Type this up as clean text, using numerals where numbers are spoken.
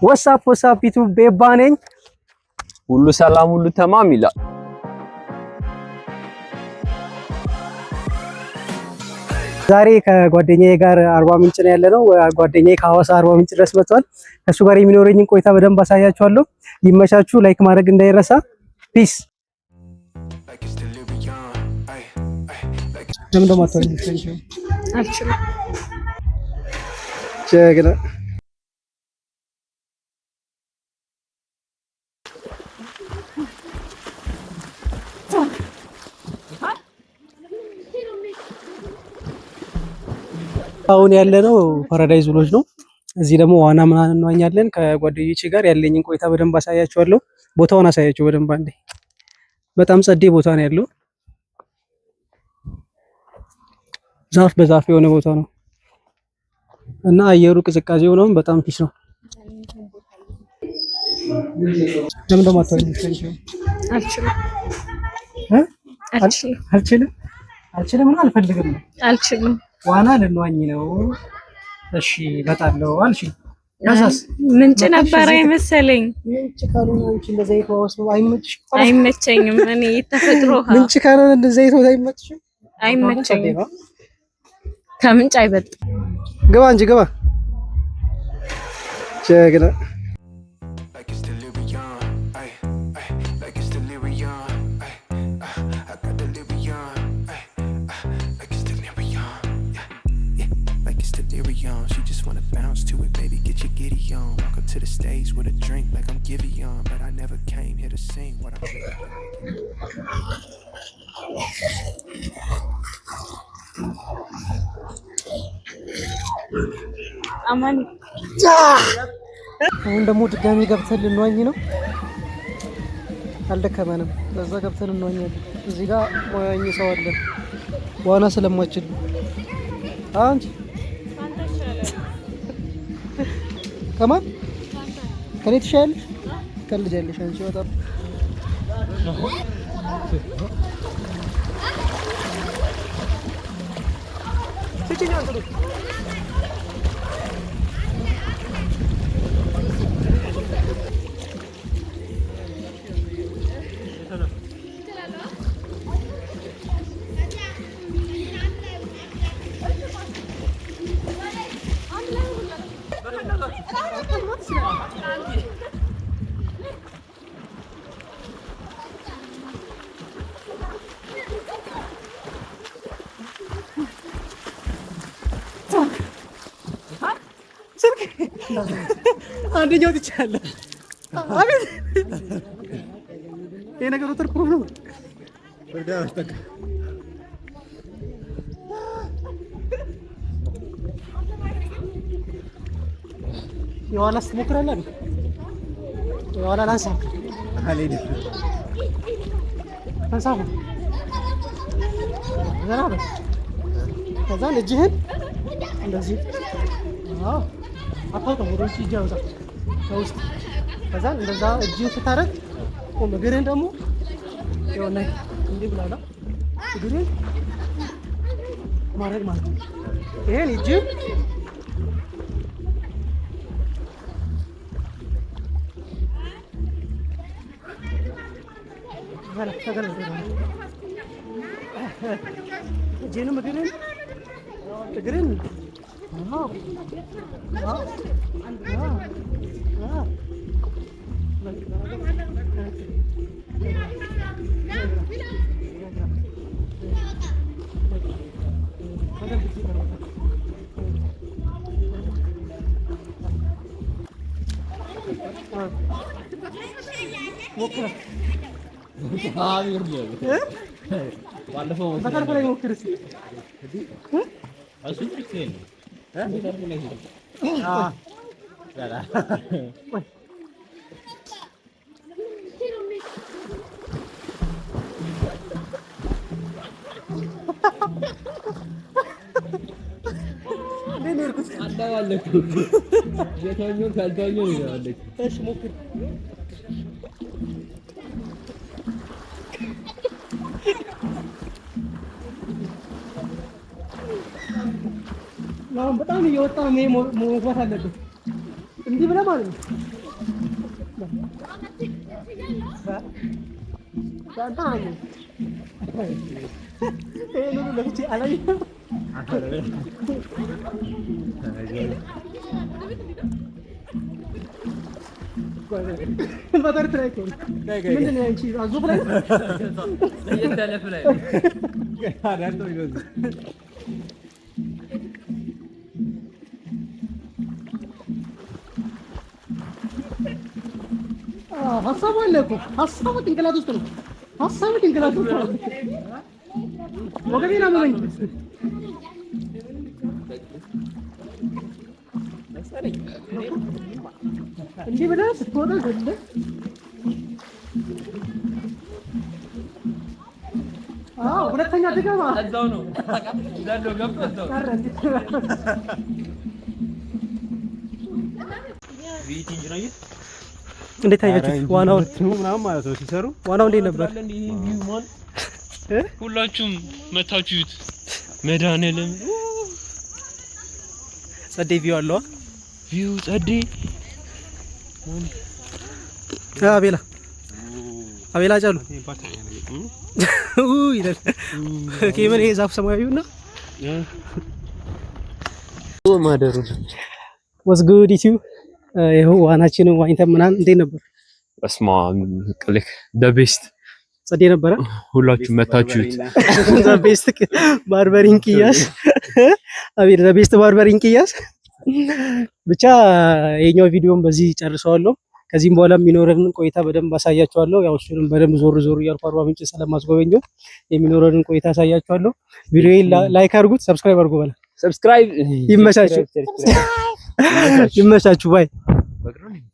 What's up, what's up YouTube፣ ቤባ ነኝ። ሁሉ ሰላም ሁሉ ተማም ይላል። ዛሬ ከጓደኛዬ ጋር አርባ ምንጭ ነው ያለነው። ጓደኛዬ ከሐዋሳ አርባ ምንጭ ድረስ መጥቷል። ከእሱ ጋር የሚኖረኝን ቆይታ በደንብ አሳያችኋለሁ። ይመቻችሁ። Like ማድረግ እንዳይረሳ። Peace። Like it's delirium. Ay, ay, like it's ለምን ደግሞ አታወሪኝ? አልችልም። ጀግና። አሁን ያለነው ፓራዳይዝ ሎጅ ነው። እዚህ ደግሞ ዋና ምናምን እንዋኛለን። ከጓደኞቼ ጋር ያለኝን ቆይታ በደንብ አሳያችኋለሁ። ቦታውን አሳያችሁ በደንብ አንዴ። በጣም ጸዴ ቦታ ነው ያለው። ዛፍ በዛፍ የሆነ ቦታ ነው እና አየሩ ቅዝቃዜው ነው በጣም peace ነው። ለምን ደግሞ አታወሪኝ? አልችልም። እ? አልችልም። አልችልም አልችልም ነው አልፈልግም ነው? አልችልም። ዋና ልንዋኝ ነው። እሺ እመጣለሁ አልሽ። ከዛስ? ምንጭ ነበረ የመሰለኝ። ምንጭ ካልሆነ አንቺ እንደዚህ አይነት ውሃ ውስጥ አይመችሽም? አይመቸኝም። እኔ የተፈጥሮ ውሃ ምንጭ ካልሆነ እንደዚህ አይነት ቦታ አይመችሽም? አይመቸኝም። ከምንጭ አይበልጥም። ግባ እንጂ ግባ። ጀግና። Like it's delirium. Ay, ay, like it's delirium. Ay, I got delirium. Ay, like it's delirium. Yeah, like it's delirium. She just wanna bounce to it, baby. Get your giddy on. Walk up to the stage with a drink like I'm Giveon, but I never came here to sing what I'm really. አማን። አሁን ደግሞ ድጋሚ ገብተን ልንዋኝ ነው። አልደከመንም። በዛ ገብተን እንዋኛለን። እዚህ ጋር መዋኝ ሰው አለ። ዋና ስለማችል አንቺ ከማን ከኔ ትሻያለሽ? ትቀልጃለሽ አንቺ በጣም። ስጭኝ አንተ። አንደኛው ትቻለህ። አቤት፣ ይሄ ነገር waterproof ነው። የኋላ ስትሞክራለህ አይደል? የኋላ ላንሳ፣ ተንሳፈፍ፣ ዘና በል። ከዛን እጅህን እንደዚህ፣ አዎ፣ አታውጣው፣ ወደ ውጭ እጅ አውጣ ከውስጥ። ከዛን እንደዛ እጅህን ስታደርግ ቁም። እግርህን ደግሞ የሆነ እንዲህ ብላላ እግርህን ማድረግ ማለት ነው። ይሄን እጅህን ዘና ተገለል፣ እጅህንም እግርህን እግርህን፣ አዎ አዎ አዎ። ሞክረህ በተርፍ ላይ ሞክር እስኪ። እንዴት ነው የሄድኩት? እሺ ሞክር። አሁን በጣም እየወጣ ነው። መግባት አለብን። እንዲህ ብለህ ማለት ነው። ይሄን ሁሉ ለፍቼ አላየሁም። Butterfly እኮ ነው። ምንድን ነው ያንቺ አዞ fly ነው? አዎ፣ ሀሳቡ አለ እኮ፣ ሀሳቡ ጭንቅላት ውስጥ ነው። ሀሳቡ ጭንቅላት ውስጥ ነው። ወገቤን አመመኝ። እንዲህ ብለህ ስትወጣ ዘለህ፣ አዎ፣ ሁለተኛ ድገማ ቀረ እንዲህ። እንዴት አያችሁት? ዋናውን ምናምን ማለት ነው ሲሰሩ። ዋናው እንዴት ነበር? ሁላችሁም መታችሁት መድኃኒዓለም። ጸዴ view አለዋ። View ጸዴ። አቤላ፣ አቤላ ጫሉ ይላል። Okay፣ ምን ይሄ ዛፍ ሰማያዊው እና ማደሩ። What's good YouTube? ይኸው ዋናችንን ዋኝተን ምናምን እንዴት ነበር? በስመ አብ፣ like the best። ጸዴ ነበረ። ሁላችሁም መታችሁት። The best barber in ቅያስ፣ አቤት፣ the best barber in ቅያስ። ብቻ የኛው ቪዲዮን በዚህ ጨርሰዋለሁ። ከዚህም በኋላ የሚኖረንን ቆይታ በደንብ አሳያችኋለሁ። ያው እሱንም በደንብ ዞር ዞር እያልኩ አርባ ምንጭ ስለማስጎበኘው የሚኖረንን ቆይታ አሳያችኋለሁ። ቪዲዮዬን like አድርጉት፣ subscribe አድርጉ። በላ Subscribe። ይመቻችሁ፣ ይመቻችሁ። Bye. በግራ ነው።